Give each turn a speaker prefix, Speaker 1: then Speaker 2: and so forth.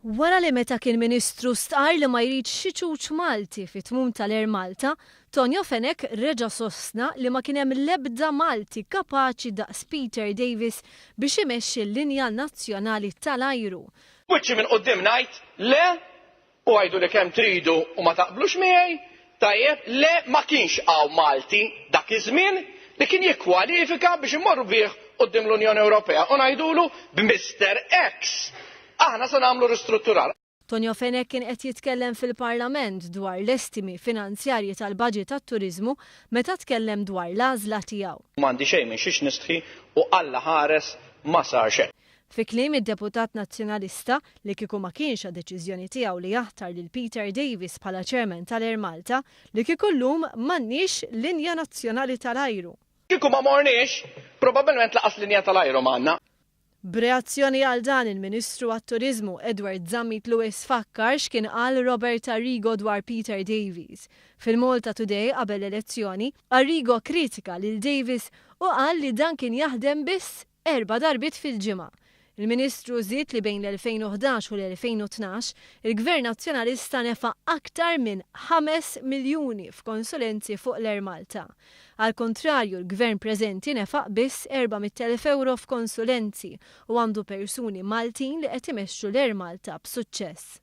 Speaker 1: Wara li meta kien Ministru stqarr li ma jridx xi ċuċ Malti fit-tmun tal-Air Malta, Tonio Fenech reġa' sostna li ma kien hemm l-ebda Malti kapaċi daqs Peter Davies biex imexxi l-linja nazzjonali tal-ajru.
Speaker 2: B'wiċċi minn quddiem ngħid le u għiduli kemm tridu u ma taqblux miegħi, tajjeb, le ma kienx hawn Malti dak iż-żmien li kien jikkwalifika biex immorru bih quddiem l-Unjoni Ewropea u ngħidulu b'Mister X aħna se nagħmlu ristrutturar.
Speaker 1: Tonio Fenech kien qed jitkellem fil-Parlament dwar l-estimi finanzjarji tal-baġit għat-turiżmu meta tkellem dwar l-għażla tiegħu.
Speaker 2: M'għandi xejn minn xiex nistħi u Alla ħares ma sar xejn.
Speaker 1: Fi kliem id-deputat Nazzjonalista, li kieku ma kienx għad-deċiżjoni tiegħu li jaħtar lil Peter Davies bħala Chairman tal-Air Malta, li kieku llum m'għandniex linja nazzjonali tal-ajru.
Speaker 2: Kieku ma morniex, probabbilment lanqas linja tal-ajru m'għandna.
Speaker 1: B'reazzjoni għal dan, il-Ministru għat-Turiżmu Edward Zammit Lewis fakkar x'kien qal Robert Arrigo dwar Peter Davies. Fil-Malta Today qabel l-elezzjoni, Arrigo kkritika lil Davies u qal li dan kien jaħdem biss erba' darbiet fil-ġimgħa. Il-Ministru żied li bejn l-2011 u l-2012, il-Gvern Nazzjonalista nefaq aktar minn ħames miljuni f'konsulenzi fuq l-Air Malta. Għall-kuntrarju, l-Gvern preżenti nefaq biss 400,000 ewro f'konsulenzi u għandu persuni Maltin li qed imexxu l-Air Malta b'suċċess.